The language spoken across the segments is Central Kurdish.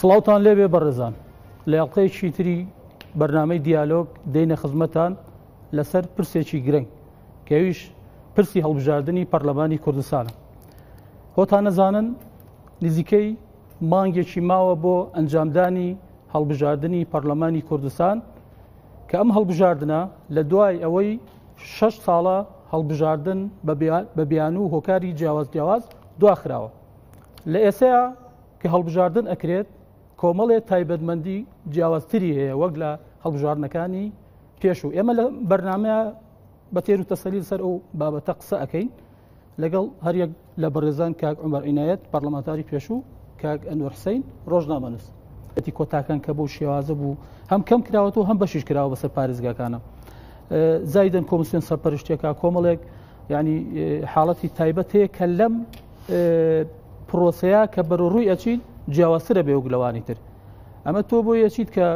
سڵاوتان لێبێ بەڕێزان لە ئەڵلقەیەکی تری بەرنامەی دیالۆگ دێینە خزمەتان لەسەر پرسێکی گرنگ کە ئەویش پرسی هەڵبژاردنی پەرلەمانی کوردستانە. هۆتان نەزانن نزیکەی مانگێکی ماوە بۆ ئەنجامدانی هەڵبژاردنی پەرلەمانی کوردستان کە ئەم هەڵبژاردنە لە دوای ئەوەی شەش ساڵە هەڵبژاردن بە بیانوو و هۆکاری جیاواز جیاواز دواخراوە. لە ئێسەیا کە هەڵبژاردن ئەکرێت کۆمەڵێ تایبەتمەندی جیاوازتری هەیە وەک لە هەڵبژاردنەکانی پێشوو. ئێمە لە بەرنامەیە بە تێر و تەسەلی سەر ئەو بابەتە قسە ئەکەین لەگەڵ هەریەک لە بەڕێزان کاک عومەر عینایەت پەرلەمانتاری پێشوو، کاک ئەنوەر حسین ڕۆژنامەنووس. ەتی کۆتاکان کە بەو شێوازە بوو هەم کەم کراوەتەوە هەم بەشیش کراوە بەسەر پارێزگاکانە. زایدەن کۆمسیۆن سەرپەرشتیەکە کۆمەڵێک ینی حاڵەتی تایبەت هەیە کە لەم پرۆسەیە کە بەرەو ڕووی ئەچین جیاوازترە بێ وەک لەوانی تر. ئەمە تۆ بۆ یەچیت کە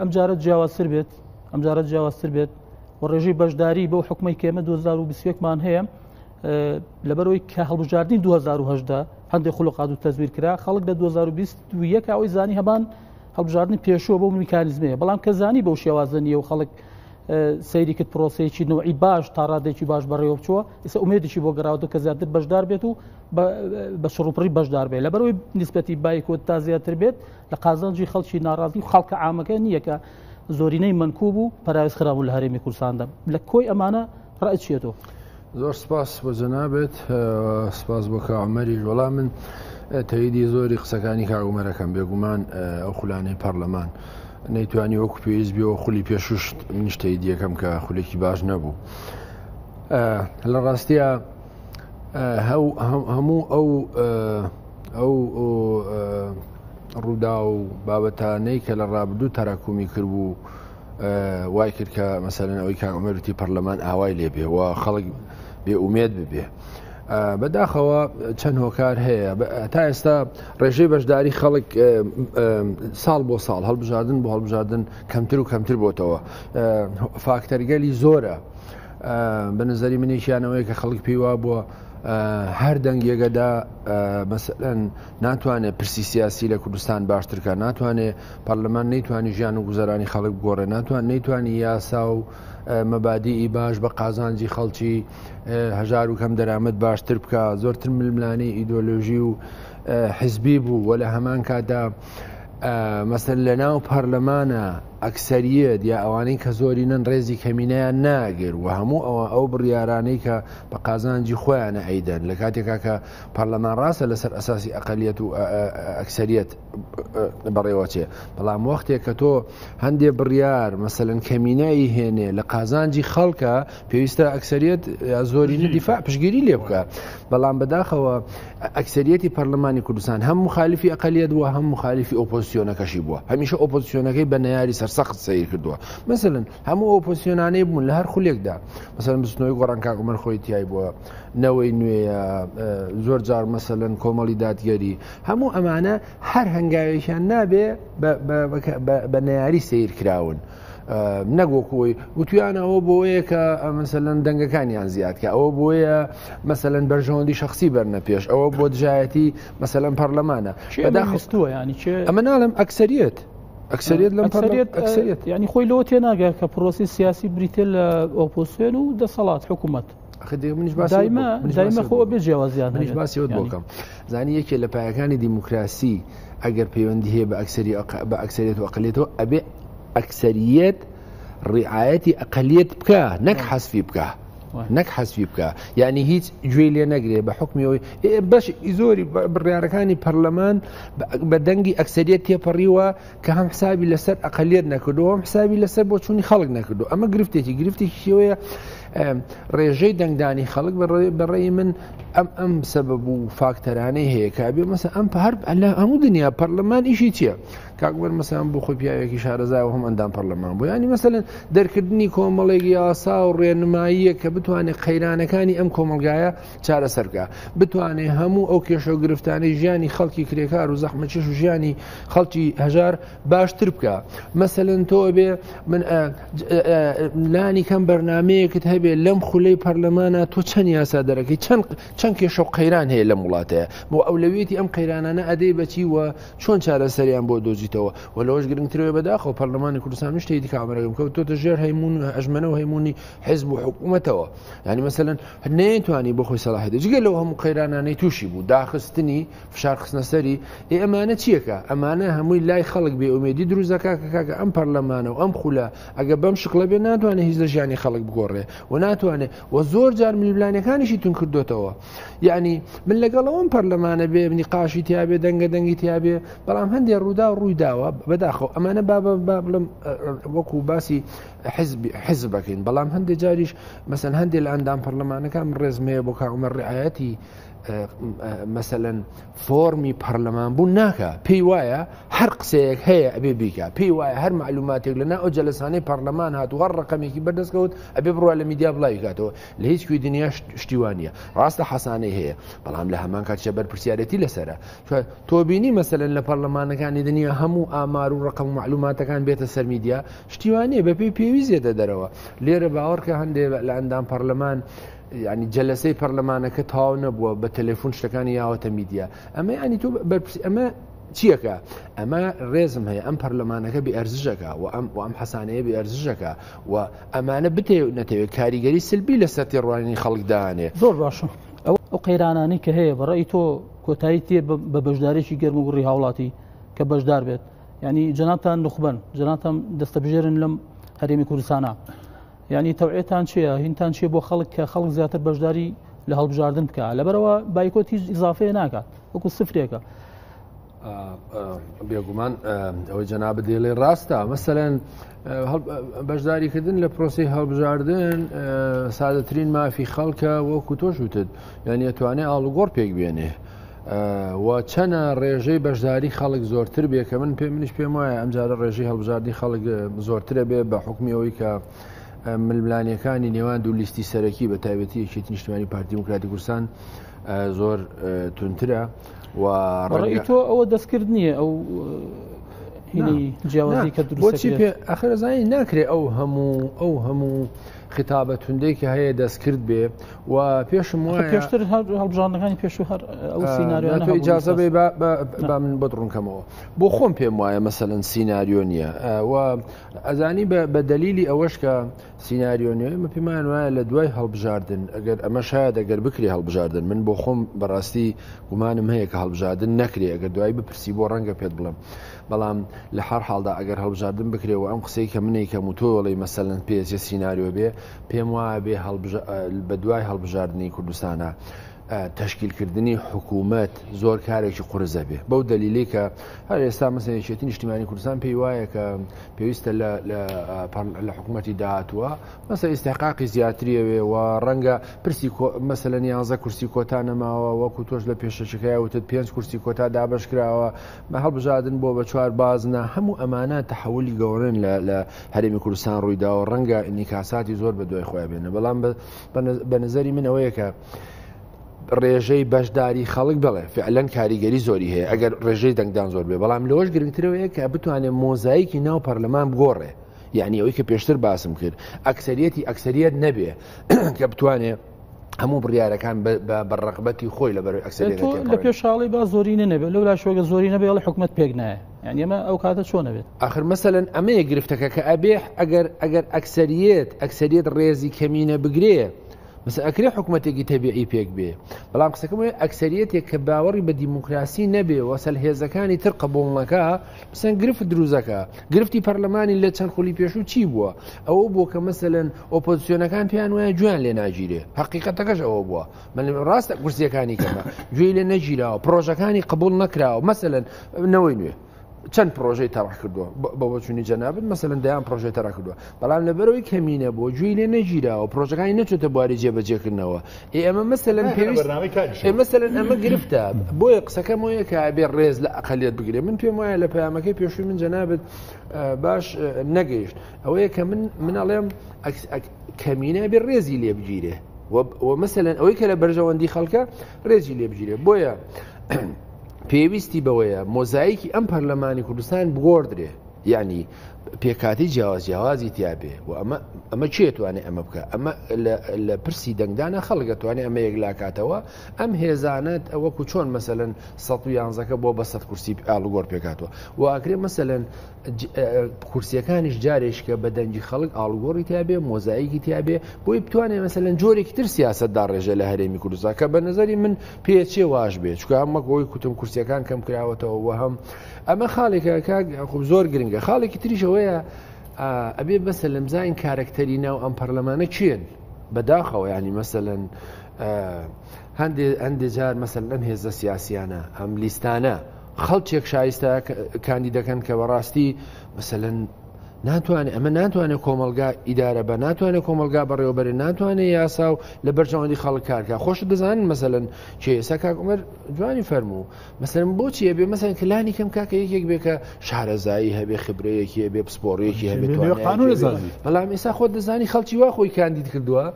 ئەم جارە جیاوازتر بێت ئەم جارە جیاوازتر بێت و ڕێژەی بەشداری بەو حکومەی کە ئێمە 2021 مان هەیە لەبەرەوەی کە هەڵبژاردنی 2010 هەندێک خولقات و تەزویر کرا خەڵک لە 2021 ئەوەی زانی هەمان هەڵبژاردنی پێشووە بۆ میکانیزمەیە بەڵام کە زانی بەو شێوازە نییە و خەڵک سەیری کرد پرۆسەیەکی نوعی باش تا ڕادێکی باش بەڕێوە بچووە ئێستا ئومێدێکی بۆ گەڕاوەتەوە کە زیاتر بەشدار بێت و بە شڕوپڕی بەشدار بێت لەبەرەوەی نسبەتی بایکۆت تا زیاتر بێت لە قازانجی خەڵکی ناڕازی و خەڵکە عامەکە نییە کە زۆرینەی مەنکوب و پەراوێز خرابوون لە هەرێمی کوردستاندا لە کۆی ئەمانە ڕای چییە تۆ؟ زۆر سپاس بۆ جەنابت، سپاس بۆ کاک عومەریش. وەڵا من تەیدی زۆری قسەکانی کاک عومەرەکەم. بێگومان ئەو خولانەی پەرلەمان نەیتوانی وەکو پێویست بێ و خولی پێشوش منیش تەیدیەکەم کە خولێکی باش نەبوو. لە ڕاستیە هەموو ئەو ئەو ڕوودا و بابەتانەی کە لە ڕابردوو تەراکومی کردبوو وای کرد کە مەسەلەن ئەوەی کاک عومەر وتی پەرلەمان ئاوای لێ بێ و خەڵک بێ ئومێد ببێ. بەداخەوە چەند هۆکار هەیە تا ئێستا ڕێژەی بەشداری خەڵک ساڵ بۆ ساڵ هەڵبژاردن بۆ هەڵبژاردن کەمتر و کەمتر بۆتەوە فاکتەرگەلی زۆرە بە نظری منێکیانەوەی کە خەڵک پێی وا بووە هەر دەنگێگەدا مەسەلەن ناتوانێت پرسی سیاسی لە کوردستان باشترکە ناتوانێت پەرلەمان نەیتوانی ژیان و گوزەرانی خەڵک بگۆڕێ، ناتوان نەیتوانی یاسا و مەبادیئی باش بە قازانجی خەڵکی هەژار و کەم دەرامەت باشتر بکا، زۆرتر ململانێی ئیدۆلۆژی و حزبی بوو و لە هەمان کاتدا مەسەل لە ناو پەرلەمانە ئەکسەریەت یا ئەوانەی کە زۆرینەن ڕێزی کەمینەیان ناگر و هەموو ئەوە ئەو بڕیارانەی کە بە قازانجی خۆیانە ئەیدەن لە کاتێکا کە پەرلەمان ڕاستە لەسەر ئەساسی ئەقلیەت و ئەکسەریەت بەڕێوەچێ بەڵام وەختێک کە تۆ هەندێ بڕیار مەسەلەن کەمینایی هێنێ لە قازانجی خەڵکە پێویستە ئەکسەریەت زۆرینە دیفاع پشگیری لێ بکە بەڵام بەداخەوە ئەکسەریەتی پەرلەمانی کوردستان هەم مخالفی ئەقلیت بووە هەم مخالفی ئۆپۆزیسیۆنەکەشی بووە هەمیشە ئۆپۆزیسیۆنەکەی بە نەیاری سەرسەخت سەیر کردووە مەسەلەن هەموو ئۆپۆزیسیۆنانەی بوون لە هەر خولێکدا مەسەلەن بزوتنەوەی گۆڕان کاک عومەر خۆی تیای بووە نەوەی نوێیە زۆر جار مەسەلەن کۆمەڵی دادگەری هەموو ئەمانە هەر هەنگاوێکیان نابێ بە نەیاری سیر کراون. نەک وەکوی وتویان ئەوە بۆیە کە مەسەلەن دەنگەکانیان زیاد کە ئەوە بۆیە مەسەلەن بەرژەوەندی شخصی بەرنە پێش ئەوە بۆ دژایەتی مەسەلەن پەرلەمانە بەداخستووە ینی ئەمە ناڵم ئەکسەریت ئەکسەریت لەم ئەکسەریت ئەکسەریت ینی خۆی لەوە تێناگە کە پرۆسی سیاسی بریتە لە ئۆپۆسیۆن و دەسەڵات حکوومەت دایمە خۆ بێ جیاوازیان منیش باسی ئەوت بۆکەم زانی یەکێ لە پایەکانی دیموکراسی ئەگەر پەیوەندی هەیە بە ئەکسەری بە ئەکسەریەت و ئەقلیەتەوە ئەبێ ئەکسەریەت ڕعایەتی ئەقلیەت بکە نەک حەسفی بکە نەک حەسفی بکە یعنی هیچ گوێی لێ نەگرێ بە حکمیەوەی بەش زۆری بڕیارەکانی پەرلەمان بە دەنگی ئەکسەریەت تێپەڕیوە کە هەم حسابی لەسەر ئەقلیەت نەکردو هەم حسابی لەسەر بۆچوونی خەڵک نەکردو ئەمە گرفتێکی گرفتێکی شێوەیە ڕێژەی دەنگدانی خەڵک بەڕێی من ئەم ئەم سەبەب و فاکتەرانەی هەیە کە بێ مەسە ئەم هەر لە هەموو دنیا پەرلەمان ئیشی چییە کاکبەر مەسان بۆ خۆی پیاوێکی شارەزا و هەم ئەندام پەرلەمان بوو ینی مەسەن دەرکردنی کۆمەڵێک یاسا و ڕێنماییە کە بتوانێت قەیرانەکانی ئەم کۆمەلگایە چارەسەر بکا بتوانێ هەموو ئەو کێشە و گرفتانەی ژیانی خەڵکی کرێکار و زەحمەتکێش و ژیانی خەڵکی هەژار باشتر بکا مەسەلەن تۆ بێ من لانی کەم بەرنمەیەکت هەبێ. بێ لەم خولەی پەرلەمانە تۆ چەند یاسا دەرەکەی چەند چەند کێشە و قەیران هەیە لەم وڵاتەیە بۆ ئەولەویەتی ئەم قەیرانانە ئەدەی بەچی و چۆن چارەسەریان بۆ دۆزیتەوە و لەوەش گرنگترەوە بەداخەوە پەرلەمانی کوردستان شتێکی دیکە ئامرەکەم کەوتۆتە ژێر هەیمون و ئەژمەنە و هەیمونی حزب و حکوومەتەوە یعنی مەسەلەن نەیتوانی بۆ خۆی سەلاحیەت جگە لەو هەموو قەیرانانەی تووشی بوو داخستنی فشار خستنە سەری ئێ ئەمانە چیەکە ئەمانە هەمووی لای خەڵک بێ ئومێدی دروست دەکا کە کاکە ئەم پەرلەمانە و ئەم خولە ئەگە بەم شکڵە بێ ناتوانێت هیچ لە ژیانی خەڵک بگۆڕێ و ناتوانێت و زۆر جار ململانەکانیشی تون کردوتەوە یعنی من لەگەڵ ئەوم پەرلەمانە بێ نقاشی تیاابێ دەنگە دەنگی تیاابێ بەڵام هەندێک ڕوودا و ڕووی داوە بەداخەوە ئەمانە با بڵم وەکو باسی حزب حزبەکەین بەڵام هەندێک جاریش مەسەن هەندێک لە ئەندام پەرلەمانەکان ڕێزمەیە بۆ کاعمەر ڕعایەتی مەسەلەن فۆرمی پەرلەمان بوون ناکە پێی وایە هەر قسەیەک هەیە ئەبێ بیکە پێی وایە هەر معلوماتێک لە ناو جەلسانەی پەرلەمان هات و هەر ڕقەمێکی بەردەستکەوت ئەبێ بڕوا لە میدیا بڵاوی کاتەوە لە هیچ کوێی دنیا شتیوانە ڕاستە حەسانەی هەیە بەڵام لە هەمان کاتشە بەرپرسیارەتی لەسرە تۆ بینی مەسەلەن لە پەرلەمانەکانی دنیا هەموو ئامار و ڕقم معلوماتەکان بێتە سەر میدیا شتیوانە بەپێی پێویست دێتە دەرەوە لێرە باوەڕکە هەندێک لە ئەندام پەرلەمان ینی جەلەسەی پەرلەمانەکە تەواو نەبووە بە تەلەفۆن شتەکانی یاوەتە میدیا ئەمە ینی تۆ بەرپرسی ئەمە چیەکە ئەمە ڕێزم هەیە ئەم پەرلەمانەکە بێ ئەرزشەکە و ئەم و ئەم حەسانەیە بێ ئەرزشەکە و ئەمانە بتێ نەتەوێت کاریگەری سلبی لەسەر تێڕوانینی خەڵکدانێ زۆر باشە ئەو قەیرانانی کە هەیە بەڕێی تۆ کۆتایی تێ بە بەشدارێکی گەرم و گوڕی هاوڵاتی کە بەشدار بێت ینی جەنابتان نوخبەن جەنابتان دەستەبژێرن لەم هەرێمی کوردستانە یانی تەوعێتان چییە هینتان چیە بۆ خەڵک کە خەڵک زیاتر بەشداری لە هەڵبژاردن بکە لەبەرەوە بایکۆت هیچ ئیزافەیە ناکات وەکو سفرێکە. بێگومان ئەوەی جەناب دێڵێ ڕاستە مەسەلەن بەشداریکردن لە پرۆسی هەڵبژاردن سادەترین مافی خەڵکە وەکو تۆش وتت یعنی ئەتوانێ ئاڵوگۆڕ پێک بێنێ و چەنە ڕێژەی بەشداری خەڵک زۆرتر بێ کە من پێ منیش پێم وایە ئەمجارە ڕێژەی هەڵبژاردنی خەڵک زۆرترە بێ بە حکمی ئەوەی کە ململانیەکانی نێوان دوو لیستی سەرەکی بە تایبەتی یەکێتی نیشتمانی پارتی دیموکراتی کوردستان زۆر تونترە و ڕێی تۆ ئەوە دەستکرد نییە ئەو هینی جیاوازی کە دروست پێ ئەخرەزانی ناکرێ ئەو هەموو ئەو هەموو خیتابە توندەی کە هەیە دەستکرد بێ و پێشم وایە پێشتر هەڵبژاردنەکانی پێشوو هەر ئەو سیناریۆ تۆ ئیجازە بێ با من بۆت ڕوونکەمەوە بۆ خۆم پێم وایە مەسەلەن سیناریۆ نییە و ئەزانی بە دەلیلی ئەوەش کە سیناریۆ نییە ئێمە پێمان وایە لە دوای هەڵبژاردن ئەگەر ئەمە شاید ئەگەر بکرێ هەڵبژاردن من بۆ خۆم بەڕاستی گومانم هەیە کە هەڵبژاردن نەکرێ ئەگەر دوایی بپرسی بۆ ڕەنگە پێت بڵێم بەڵام لە هەر حاڵدا ئەگەر هەڵبژاردن بکرێ و ئەم قسەی کە منەی کەم و تۆ ئەڵێی مەسەلەن پێچێ سیناریۆ بێ پێم وایە بێ بە دوای هەڵبژاردنی کوردستانە تەشکیلکردنی حکوومەت زۆر کارێکی قورزە بێ بەو دەلیلی کە هەر ئێستا مەسەلەن یەکێتی نیشتیمانی کوردستان پێی وایە کە پێویستە لە حکوومەتی داهاتووە مەسە ئیستحقاقی زیاتری ئەوێ و ڕەنگە پرسی مەسەلەن یانزە کورسی کۆتا نەماوە وەکو تۆش لە پێشەکەی وتت پێنج کورسی کۆتا دابەش کراوە بە هەڵبژاردن بۆ بە چوار بازنە هەموو ئەمانە تەحولی گەورن لە هەرێمی کوردستان ڕوویداوە ڕەنگە ئینیکاساتی زۆر بە دوای خۆیان بێنە بەڵام بە نظری من ئەوەیە کە ڕێژەی بەشداری خەڵک بڵێ فعلەن کاریگەری زۆری هەیە ئەگەر ڕێژەی دەنگدان زۆر بێ بەڵام لەوەش گرنگترەوەیە کە بتوانێت مۆزایکی ناو پەرلەمان بگۆڕێ یعنی ئەوەی کە پێشتر باسم کرد ئەکسەریەتی ئەکسەریەت نەبێ کە بتوانێ هەموو بڕیارەکان بە ڕەغبەتی خۆی لە بەرەوەی ئەکسەریەت لە پێشاڵی با زۆری نەبێت لەو لاشۆگە زۆری نەبێ ئەڵێ حکومەت پێک نایە یعنی ئەمە ئەو کاتە چۆن نەبێت آخر مەسەلەن ئەمەیە گرفتەکە کە ئەبێ ئەگەر ئەگەر ئەکسەریەت ئەکسەریەت ڕێزی کەمینە بگرێ مەسە ئەکرێ حکوومەتێکی تەبیعی پێک بێ بەڵام قسەکەم ئەکسەریەتێک کە باوەڕی بە دیموکراسی نەبێ وەسەل هێزەکانی تر قبوڵ نەکا مەسەن گرفت دروزەکە گرفتی پەرلەمانی لە چەند خولی پێشوو چی بووە ئەوە بووە کە مەسەلەن ئۆپۆزیسیۆنەکان پێیان وایە گوێیان لێ ناگیرێ حقیقەتەکەش ئەوە بووە من ڕاستە کورسیەکانی کەمە گوێی لێ نەگیراوە پرۆژەکانی قبول نەکراوە مەسەلەن نەوەی نوێ چەند پرۆژەی تەڕح کردووە بە بۆچوونی جەنابت مەسەلەن دەیان پرۆژەی تەڕح کردووە بەڵام لەبەرەوەی کەمینە بۆ گوێی لێ نەگیراوە پرۆژەکانی نەچۆتە بواری جێبەجێکردنەوە ئێ ئەمە مەسەلەن پێویست ئێ مەسەلەن ئەمە گرفتە بۆیە قسەکەم وەیە کە ئەبێ ڕێز لە ئەقلیەت بگرێ من پێم وایە لە پەیامەکەی پێشووی من جەنابت باش نەگەیشت ئەوەیە کە من من ئەڵێم کەمینە بێ ڕێزی لێ بگیرێ و مەسەلەن ئەوەی کە لە بەرژەوەندی خەڵکە ڕێزی لێ بگیرێ بۆیە پێویستی بەوەیە مۆزایکی ئەم پەرلەمانی کوردستان بگۆڕدرێ. یعنی پێکاتی جیاواز جیاوازی تیابێ و ئەمە ئەمە کێ توانێ ئەمە بکە ئەمە لە پرسی دەنگدانە خەڵک ئەتوانێ ئەمە یەکلاکاتەوە ئەم هێزانە وەکو چۆن مەسەلەن 111ەکە بۆ بە 100 کورسی ئاڵوگۆڕ پێکاتەوە و ئاکرێ مەسەلەن کورسیەکانیش جارێککە بە دەنگی خەڵک ئاڵوگۆڕی تیابێ مۆزایکی تیابێ بۆی بتوانێ مەسەلەن جۆرێکی تر سیاست داڕێژە لە هەرێمی کوردستان کە بە نظری من پێچێ واش بێ چونکە هەم وەک ئەوەی کوتم کورسیەکان کەم کراوەتەوە و هەم ئەمە خاڵێکە کاک یاقوب زۆر گرنگە خاڵێکی تریش ئەوەیە ئەبێ مەسەلەن بزانین کارەکتەری ناو ئەم پەرلەمانە کێن بەداخەوە ینی مەسەلەن هەندێ هەندێ جار مەسەل ئەم هێزە سیاسیانە ئەم لیستانە خەڵکێک شایستە کاندی دەکەن کە بەڕاستی مەسەلەن ناتوانێت ئەمە ناتوانێت کۆمەلگا ئیدارە بە ناتوانێت کۆمەلگا بەڕێوەبەرێ ناتوانێت یاسا و لە بەرژەوەندی خەڵک کارکە خۆش دەزانن مەسەلەن چێ ئێستا کاک عومەر جوانی فەرموو مەسەلەن بۆچی ئەبێ مەسەلەن کە لانی کەم کاکە یەکێک بێ کە شارەزایی هەبێ خبرەیەکی هەبێ پسپۆڕیەکی هەبێ بەڵام ئێستا خۆت دەزانی خەڵکی وا خۆی کاندید کردووە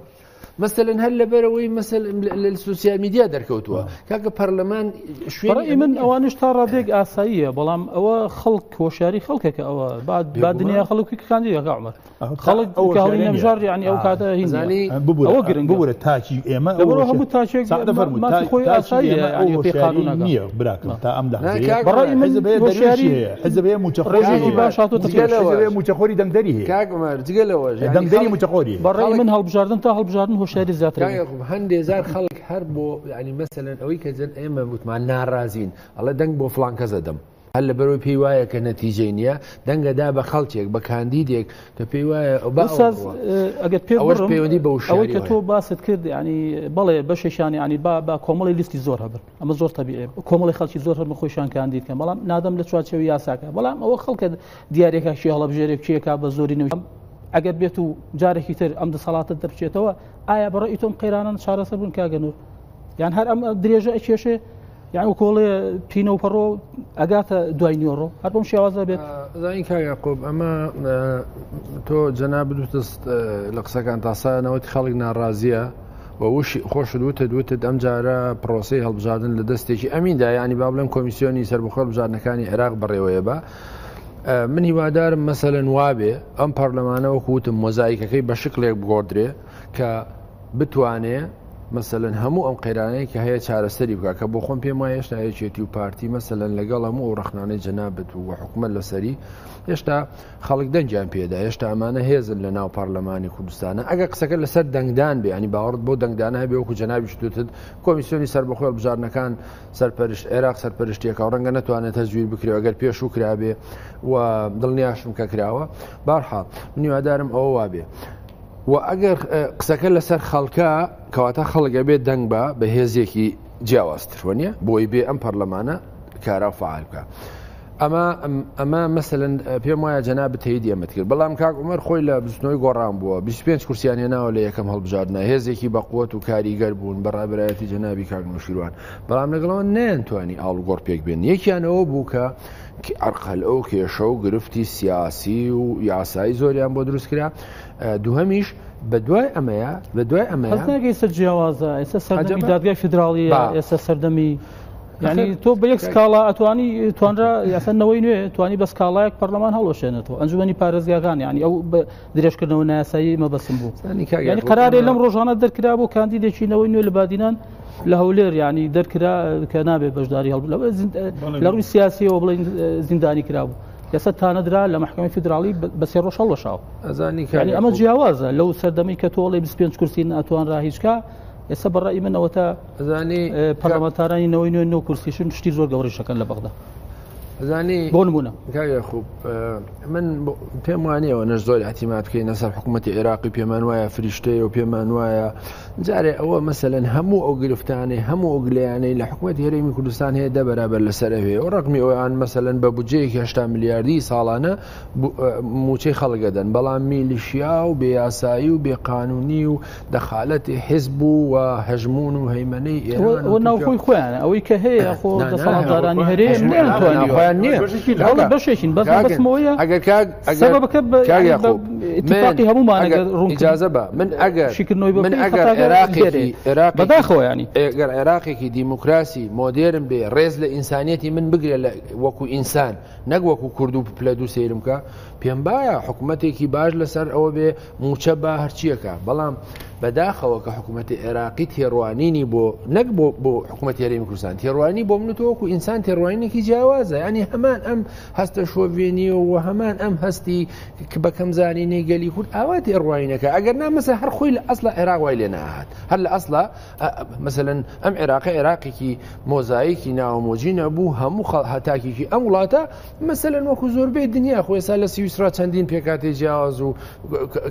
مەسەلەن هەر لەبەرەوەی مەسەل لە سوسیال میدیا دەرکەوتووە کاکە پەرلەمان شوێنی من ئەوانش تا ڕادێک ئاساییە بەڵام ئەوە خەڵک هۆشیاری خەڵکێکە ئەوە با دنیا خەڵکی کاندیدەکە عمر خەڵک ئەو کاڵی نەبژار یعنی ئەو کاتە هینزانی ئەوە گرنگ ببورە تاکی ئێمە لەبەرەوە هەموو تاکێک مافی خۆی ئاساییە یعنی پێی قانون ناکا نییە براکەم تا ئەم لەحزەیە بەڕای من حزب هەیە دەروێشی هەیە حزب هەیە مووچەخۆری ڕێژێکی هەیە باش هاتۆتە حزب پێش هەیە مووچەخۆری دەنگدەری هەیە کاک عومەر جگە لەوەش یعنی دەنگدەری خەڵک مووچەخۆری هەیە بەڕای من هەڵبژاردن تا هەڵبژاردن هۆشیاری زیاتر کاک دەبێت. یاقوب هەندێ جار خەڵک هەر بۆ یعنی مەسەلەن ئەوەی کە جەن ئێمە وتمان ناڕازین ئەڵێ دەنگ بۆ فڵان کەس ئەدەم هەر لەبەرئەوەی پێی وایە کە نەتیجەی نییە، دەنگە دا بە خەڵکێک، بە کاندیدێک کە پێی وایە با ئەو ئوستاز بڕوا. ئەگەر پێت ئەوەش بڕم پەیوەندی بە ئەوەی کە وشیاریەوە تۆ هەیە. باست کرد یعنی بەڵێ بەشێکیان یعنی با با کۆمەڵی لیستی زۆر هەبن ئەمە زۆر تەبیعیە کۆمەڵی خەڵکی زۆر هەبن خۆیشان کاندید کەن بەڵام نادەم لە چوارچێوەی یاساکە بەڵام ئەوە خەڵکە دیارێکە کێ هەڵەبژێرێ کێکا بە زۆری نەوی ئەگەر بێت و جارێکی تر ئەم دەسەڵاتە دەربچێتەوە ئایا بە ڕەئی تۆم قەیرانان چارەسەر بوون کاگە نور یان هەر ئەم درێژە ئەکێشێ یان وکۆڵێ پینە و پەڕۆ ئەگاتە دوای نیۆڕۆ هەر بەم شێوازە بێت. زانین کاک یاقوب ئەمە تۆ جەنابت وتست لە قسەکان تاسانەوەتی خەڵک ناڕازیە و وشی خۆشت وتت وتت ئەم جارە پرۆسەی هەڵبژاردن لە دەستێکی ئەمیندا ینی با بڵێم کۆمیسیۆنی سەربەخۆ هەڵبژاردنەکانی عێراق بەڕێوەیە بە من هیوادارم مەسەلەن وابێ ئەم پەرلەمانە وەکو وتم مۆزایکەکەی بە شکلێک بگۆڕدرێ کە بتوانێ مەسەلەن هەموو ئەم قەیرانەی کە هەیە چارەسەری بکا کە بۆ خۆم پێم وایە هێشتا یەکێتی و پارتی مەسەلەن لەگەڵ هەموو ئەو ڕەخنانەی جەنابت و حکومەت لەسەری هێشتا خەڵک دەنگیان پێدا هێشتا ئەمانە هێزن لە ناو پەرلەمانی کوردستانە ئەگەر قسەکە لەسەر دەنگدان بێ ینی باوەڕت بۆ دەنگدانە هەبێ وەکو جەنابیش دوتت کۆمیسیۆنی سەربەخۆی هەڵبژاردنەکان سەرپەرشت عێراق سەرپەرشتیەکە و ڕەنگە نەتوانێت تەزویر بکرێ ئەگەر پێشوو کرابێ و دڵنیاشم کە کراوە بارحاڵ من هیوادارم ئەوە وابێ و ئەگەر قسەکە لەسەر خەڵکە کەواتە خەڵک ئەبێت دەنگ بە بە هێزێکی جیاوازتر وەنیە بۆی بێ ئەم پەرلەمانە کارا و فعال بکە. ئەمە ئەمە مەسەلەن پێم وایە جەنابت تەیدی ئەمەت کرد بەڵام کاک عومەر خۆی لە بزوتنەوەی گۆڕان بووە 25 کورسیان هێناوە لە یەکەم هەڵبژاردنە هێزێکی بەقوەت و کاریگەر بوون بە ڕابەرایەتی جەنابی کاک نەوشیروان بەڵام لەگەڵەوە نەیانتوانی ئاڵوگۆڕ پێک بێن یەکیان ئەوە بوو کە عەرقەلە و کێشە و گرفتی سیاسی و یاسایی زۆریان بۆ دروست کرا دووهەمیش بە دوای ئەمەیە بە دوای ئەمەیە هەست ناکەی ئێستا جیاوازە ئێستا سەردەمی دادگای فیدراڵیە ئێستا سەردەمی یعنی تۆ بە یەک سکاڵا ئەتوانی توانرا یاسا نەوەی نوێ توانی بە سکاڵایەک پەرلەمان هەڵوەشێنێتەوە ئەنجومەنی پارێزگاکان یعنی ئەو درێژکردنەوە نایاسایی مەبەستم بوو یعنی قەرارێ لەم ڕۆژانە دەرکرا بۆ کاندیدێکی نەوەی نوێ لە بادینان لە هەولێر یعنی دەرکرا کە نابێت بەشداری هەڵ لە ڕووی سیاسیەوە بڵێن زیندانی کرابوو ئێستا تانەدرا لە محکمەی فیدراڵی بە سێ ڕۆژ هەڵوەشاوە ئەزانی یعنی ئەمە جیاوازە لەو سەردەمی کە تۆڵێ 25 کورسی ناتوانرا هیچکا ئێستا بە ڕەئی من ئەوەتا ئەزانی پەرلەمانتارانی نەوەی نوێ نۆ کورسیشن شتی زۆر گەورەیش دەکەن لە بەغدا ئەزانی بۆ نمونە کاک یاقوب من پێم وانییە ئەوەنەش زۆر اعتیماد بکەینە سەر حکوومەتی عێراقی پێمان وایە فریشتەیە و پێمان وایە جارێ ئەوە مەسەلەن هەموو ئەو گرفتانەی هەموو ئەو گلەیانەی لە حکوومەتی هەرێمی کوردستان هەیە دە بەرابەر لەسەر ئەوێ و ڕقمی ئەویان مەسەلەن بە بودجەیەکی 80 ملیاردی ساڵانە موچەی خەڵک ئەدەن بەڵام میلیشیا و بێ یاسایی و بێ قانونی و دەخالەتی حزب و هەژمون و هەیمەنەی ئێران و ناوخۆی خۆیان ئەوەی کە هەیە خۆ دەسەڵاتدارانی هەرێم نەیانتوانیوە خۆیان نییە بەڵێ بەشێکین بەس مەبەستمەوەیە ئەگەر کاک سەبەبەکە کاک یاقوب. اتفاقی هەمومان ئەگەر ڕوون ئیجازە بە من ئەگەر شیکردنەوەی من ئەگەر عێراقێکی عێراق بەداخەوە ینی ئەگەر عێراقێکی دیموکراسی مۆدێرن بێ ڕێز لە ئینسانیەتی من بگرێ لە وەکو ئینسان نەک وەکو کورد و پلە دوو سەیرم کە پێم باە حکوومەتێکی باش لەسەر ئەوە بێ موچە با هەرچیەکە بەڵام بەداخەوە کە حکوومەتی عێراقی تێڕوانینی بۆ نەک بۆ بۆ حکوومەت هەرێمی کوردستان تێڕوانی بۆ من و تۆ وەکو ئینسان تێڕوانینێکی جیاوازە ینی هەمان ئەم هەستە شۆڤێنی و هەمان ئەم هەستی بە کەمزانینەی گەلی کورد ئاوا تێڕوانینەکە ئەگەر نا مەسە هەر خۆی لە ئەسڵا عێراق وای لێ نەهات هەر لە ئەسڵا مەسەلەن ئەم عێراقە عێراقێکی مۆزایەکی ناوەمۆجی نەبوو هەموو هەتاکێکی ئەم وڵاتە مەسەلەن وەکو زۆربەی دنیا خۆ ئێستا لە سویسرا چەندین پێکاتی جیاواز و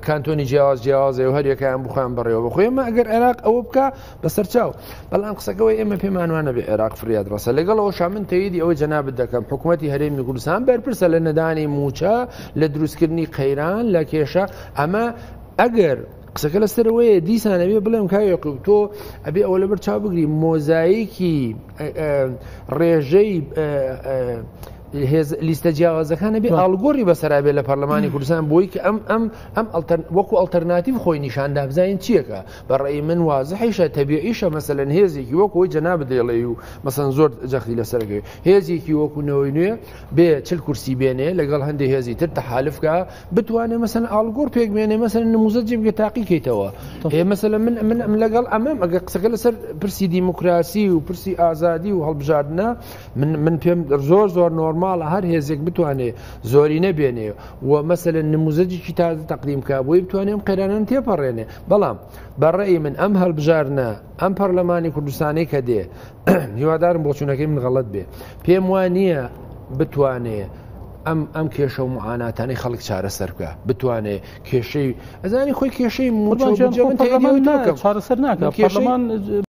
کانتۆنی جیاواز جیاوازە و هەریەکەیان بخۆیان بەڕێوە بخۆ ئێمە ئەگەر عێراق ئەوە بکە بەسەر چاو بەڵام قسەکەەوەی ئێمە پێمانوانە بێ عێراق فریاد ڕەسە لەگەڵ ئەوشا من تەیدی ئەوەی جەنابت دەکەم حکوومەتی هەرێمی کوردستان بەرپرسە لە نەدانی موچە لە دروستکردنی قەیران لە کێشە ئەمە ئەگەر قسەکە لەسەرەوەیە دیسان ئەبێ بڵێم کاک یەقوب تۆ ئەبێ ئەوە لەبەر چاو بگری مۆزایکی ڕێژەی لیستە جیاوازەکان بێ ئاڵگۆڕی بەسەرا بێ لە پەرلەمانی کوردستان بۆی کە ئەم ئەم ئەم وەکو ئەڵتەرناتیڤ خۆی نیشاندا بزانین چیەکە بە ڕێی من وازحیشە تەبیعیشە مەسەلەن هێزێکی وەکو ئەوی جەنابت دەیڵێ و مەسەن زۆر جەختی لەسەرەکەی هێزێکی وەکو نەوەی نوێ بێ چل کورسی بێنێ لەگەڵ هەندێک هێزی تر تەحالفکە بتوانێ مەسەن ئاڵگۆڕ پێک بێنێ مەسەن نموزەجی بگە تاقی کەیتەوە ئێ مەسەلە من من ئەم لەگەڵ ئەمەم ئەگە قسەکە لەسەر پرسی دیموکراسی و پرسی ئازادی و هەڵبژاردنە من من پێم زۆر زۆر نۆرماڵە هەر هێزێک بتوانێ زۆری نەبێنێ و مەسەلە نموزەجێکی تازە تەقدیم کا بۆی بتوانێ ئەم قەیرانان تێپەڕێنێ بەڵام بەڕێی من ئەم هەڵبژاردنە ئەم پەرلەمانی کوردستانی کە دێ هیوادارم بۆچوونەکەی من غەڵەت بێ پێم وا نییە بتوانێ ئەم ئەم کێشە و معاناتانەی خەڵک چارەسەر بکە بتوانێ کێشەی ئەزانی خۆی کێشەی موچە چارەسەر ناکە پەرلەمان.